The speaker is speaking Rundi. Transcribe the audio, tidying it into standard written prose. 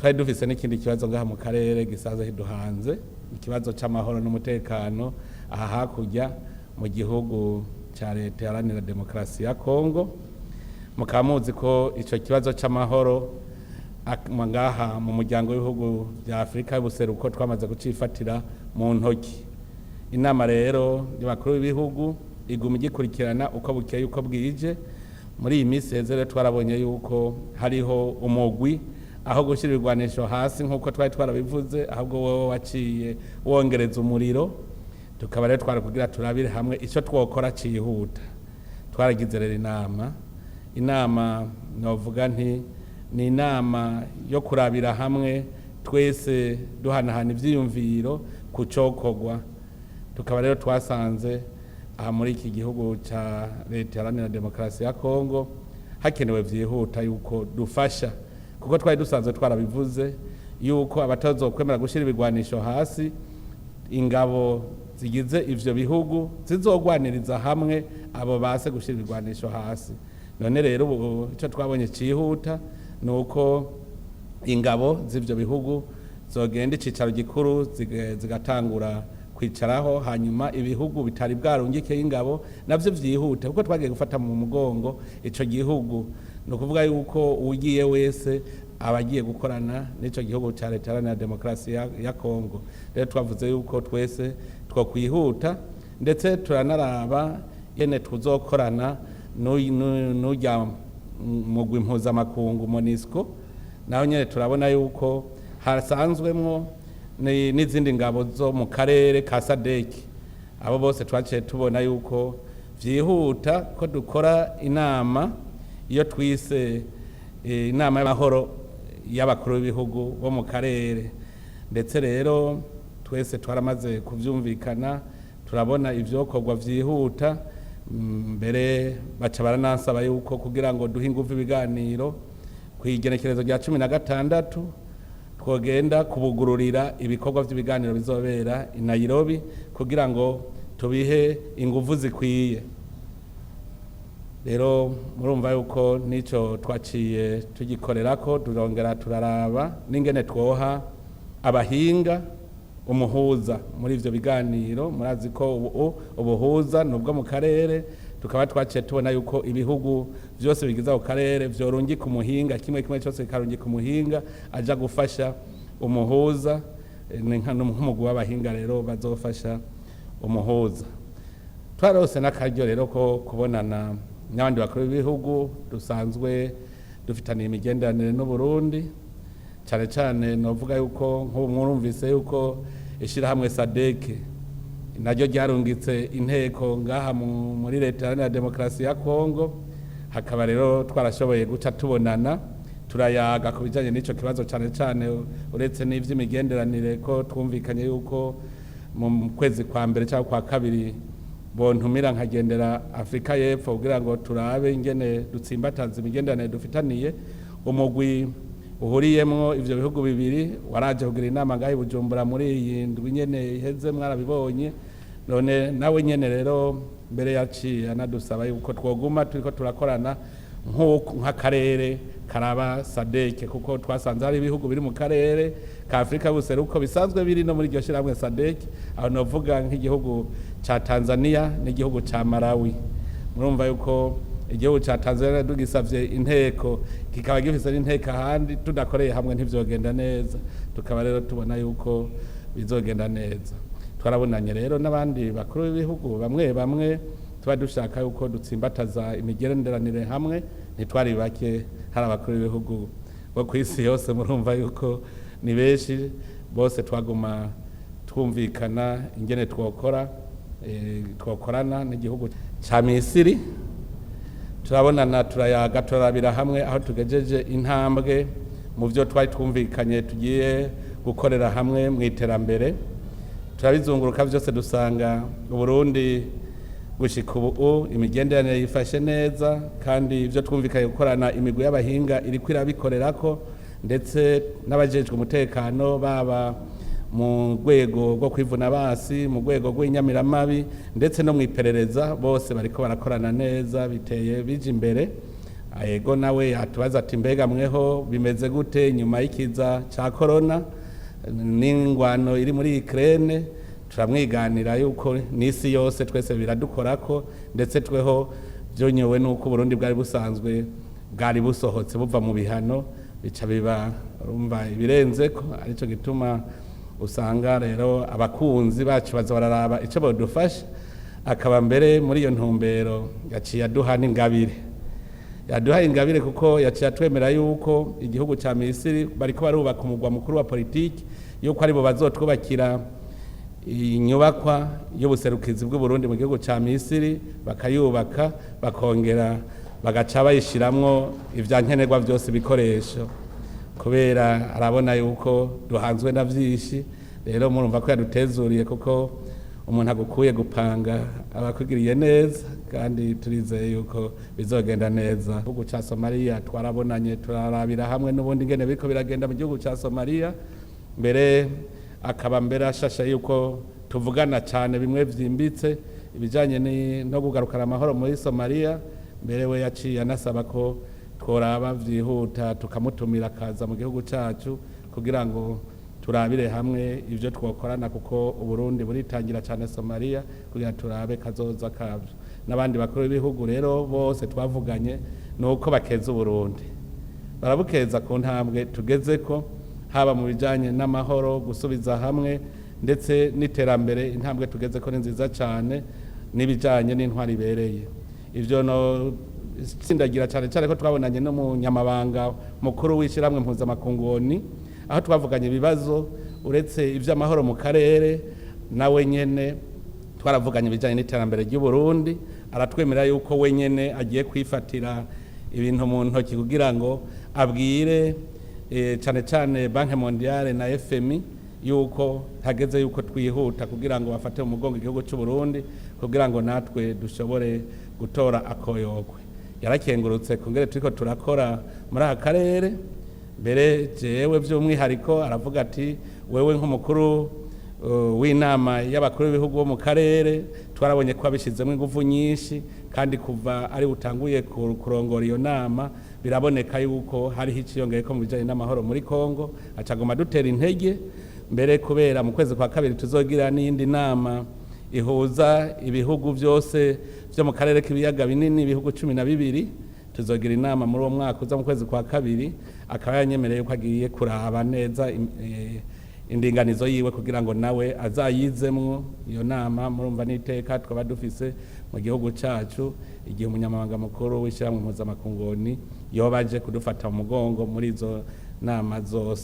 Twari dufise n'ikindi kibazo ngaha mu karere gisanzwe kiduhanze, ikibazo c'amahoro n'umutekano aha hakurya mu gihugu ca Leta Iharanira Demokarasi ya Kongo. Mukaba muzi ko ico kibazo c'amahoro ngaha mu muryango w'ibihugu vya Afurika y'ubuseruko twamaze kucifatira mu ntoki. Inama rero y'abakuru b'ibihugu iguma igikurikirana uko bukeye uko bwije. Muri iyi minsi heze rero twarabonye yuko hariho umugwi, aho gushyira ibigwanisho hasi nk'uko twari twarabivuze, ahubwo wowe waciye wongereza umuriro. Tukaba rero twari kugira turabire hamwe icyo twokora cihuta. Twaragize rero inama novuga nti ni inama yo kurabira hamwe twese, duhanahana ivyiyumviro ku cokorwa. Tukaba rero twasanze aha muri iki gihugu ca Leta Iharanira Demokarasi ya Kongo hakenewe vyihuta yuko dufasha, kuko twari dusanzwe twarabivuze yuko abatazokwemera gushyira ibigwanisho hasi, ingabo zigize ivyo bihugu zizogwaniriza hamwe abo base gushyira ibigwanisho hasi. None rero ubu icyo twabonye cihuta ni uko ingabo z'ivyo bihugu zogenda icicaro gikuru zigatangura kwicaraho, hanyuma ibihugu bitari bwarungikeyo ingabo navyo vyihute, kuko twagiye gufata mu mugongo ico gihugu. Ni ukuvuga yuko ugiye wese aba agiye gukorana n'ico gihugu ca Leta Iharanira Demokarasi ya Kongo. Rero twavuze yuko twese twokwihuta, ndetse turanaraba yene tuzokorana n'urya mugwi mpuzamakungu MONUSCO. Naho nyene turabona yuko hasanzwemwo n'izindi ngabo zo mu karere ka SADC. Abo bose twaciye tubona yuko vyihuta ko dukora inama iyo twise inama y'amahoro y'abakuru b'ibihugu bo mu karere. Ndetse rero twese twaramaze kuvyumvikana, turabona ivyokorwa vyihuta. Mbere baca baranansaba yuko kugira ngo duhe ingufu ibiganiro, ku igenekerezo rya 16 twogenda kubugururira ibikorwa by'ibiganiro bizobera i Nairobi, kugira ngo tubihe ingufu zikwiye. Rero murumva yuko nico twaciye tugikorerako, turongera turaraba n'ingene twoha abahinga umuhuza muri ivyo biganiro. Murazi ko ubu ubuhuza nubwo mu karere, tukaba twaciye tubona yuko ibihugu vyose bigize ako karere vyorungika umuhinga, kimwe kimwe cyose kikarungika umuhinga aja gufasha umuhuza. Ni nk'umugwi w'abahinga rero bazofasha umuhuza. Twarose n'akaryo rero ko kubonana n'abandi bakuru b'ibihugu dusanzwe dufitaniye imigenderanire n'Uburundi. Cyane cyane novuga yuko nk'ubu mwumvise yuko ishyirahamwe SADC naryo ryarungitse inteko ngaha muri Leta Iharanira Demokarasi ya Kongo. Hakaba rero twarashoboye guca tubonana, turayaga ku bijyanye n'icyo kibazo, cyane cyane uretse n'iby'imigenderanire, ko twumvikanye yuko mu kwezi kwa mbere cyangwa kwa kabiri bontumira nkagendera Afurika y'Epfo kugira ngo turabe ingene dutsimbataza imigenderanire dufitaniye. Umugwi uhuriyemwo ivyo bihugu bibiri waraje kugira inama ngaho i Bujumbura muri iyi ndwi nyene iheze, mwarabibonye. None nawe nyene rero mbere yaciye anadusaba yuko twoguma turiko turakorana nk'uko nk'akarere karaba SADC, kuko twasanze hari ibihugu biri mu karere ka Afurika y'ubuseruko bisanzwe biri no muri iryo shyirahamwe SADC. Aho novuga nk'igihugu ca Tanzania n'igihugu ca Malawi. Murumva yuko igihugu ca Tanzania tugisavye inteko, kikaba gifise n'inteko ahandi, tudakoreye hamwe ntivyogenda neza. Tukaba rero tubona yuko bizogenda neza. Twarabonanye rero n'abandi bakuru b'ibihugu bamwe bamwe tuba dushaka yuko dutsimbataza imigenderanire hamwe. Ntitwari bake, hari abakuru b'ibihugu bo ku isi yose. Murumva yuko ni benshi. Bose twaguma twumvikana ingene twokora, twokorana n'igihugu ca Misiri. Turabonana, turayaga, turarabira hamwe aho tugejeje intambwe mu byo twari twumvikanye tugiye gukorera hamwe mu iterambere. Turabizunguruka byose, dusanga Uburundi gushika ubu imigenderanire yifashe neza, kandi ibyo twumvikanye gukorana, imigwi y'abahinga iriko irabikorerako, ndetse n'abajejwe umutekano, baba mu rwego rwo kwivuna basi, mu rwego rw'inyamiramabi, ndetse no mu iperereza, bose bariko barakorana neza, biteye bija imbere. Ego, nawe yatubaza ati: "Mbega mweho bimeze gute nyuma y'ikiza cya corona n'ingwano iri muri Ukraine?" Turamwiganira yuko n'isi yose twese biradukorako, ndetse tweho byonyowe n'uko Burundi bwari busanzwe bwari busohotse buva mu bihano, bica biba urumva ibirenze ko aricyo gituma usanga rero abakunzi bacu baza bararaba icyo badufasha. Akaba mbere muri iyo ntumbero yaciye aduha n'ingabire, yaduha ingabire kuko yaciye atwemera yuko igihugu cya Misiri bariko barubaka umugwa mukuru wa politiki, yuko aribo bazotwubakira inyubakwa y'ubuserukizi bw'u Burundi mu gihugu cya Misiri, bakayubaka, bakongera bagaca bayishiramwo ivya nkenerwa byose, ibikoresho, kubera arabona yuko duhanzwe na vyinshi. Rero murumva ko yadutezuriye, kuko umuntu agukuye gupanga abakugiriye neza, kandi turizeye yuko bizogenda neza. Igihugu cya Somaliya twarabonanye, turarabira hamwe n'ubundi ingene biriko biragenda mu gihugu cya Somaliya. Mbere akaba mbere ashasha yuko tuvugana cyane bimwe vyimbitse ibijanye no kugarukana amahoro muri Somaliya. Mbere we yaciye anasaba ko tworaba vyihuta tukamutumira akaza mu gihugu cacu kugira ngo turabire hamwe ibyo twokorana, kuko Uburundi buritangira cyane Somaliya, kugira turabe kazoza kabyo. N'abandi bakuru b'ibihugu rero bose twavuganye ni uko bakeza Uburundi, barabukeza ku ntambwe tugeze ko, haba mu bijyanye n'amahoro, gusubiza hamwe, ndetse n'iterambere. Intambwe tugeze ko ni nziza cyane, n'ibijyanye n'intwari ibereye. Ibyo no tsindagira cyane cyane ko twabonanye n'umunyamabanga mukuru w'ishyirahamwe mpuzamakungu, aho twavuganye ibibazo uretse iby'amahoro mu karere, nawe nyene twaravuganye ibijyanye n'iterambere ry'u Burundi. Aratwemera yuko we nyene agiye kwifatira ibintu mu ntoki kugira ngo abwire cyane cyane Banque Mondiale na FMI yuko hageze yuko twihuta kugira ngo bafate mu mugongo igihugu cy'u Burundi, kugira ngo natwe dushobore gutora akoyokwe. Yarakengurutse kongere turiko turakora muri aka karere. Mbere jewe by'umwihariko aravuga ati: "Wewe nk'umukuru w'inama y'abakuru b'ibihugu bo mu karere, twarabonye ko abishyizemo ingufu nyinshi, kandi kuva ari butanguye kurongora iyo nama biraboneka yuko hariho iciyongeye ko mu bijyanye n'amahoro muri Kongo." Acagoma dutera intege mbere, kubera mu kwezi kwa kabiri tuzogira n'iyindi nama ihuza ibihugu byose byo mu karere k'ibiyaga binini, ibihugu 12. Tuzogira inama muri uwo mwaka uza mu kwezi kwa kabiri. Akaba yanyemereye ko agiye kuraba neza indinganizo yiwe kugira ngo nawe azayizemwo iyo nama. Murumva n'iteka twaba dufise mu gihugu cacu igihe umunyamabanga mukuru w'ishyirahamwe mpuzamakungu yoba aje kudufata mu mugongo muri izo nama zose.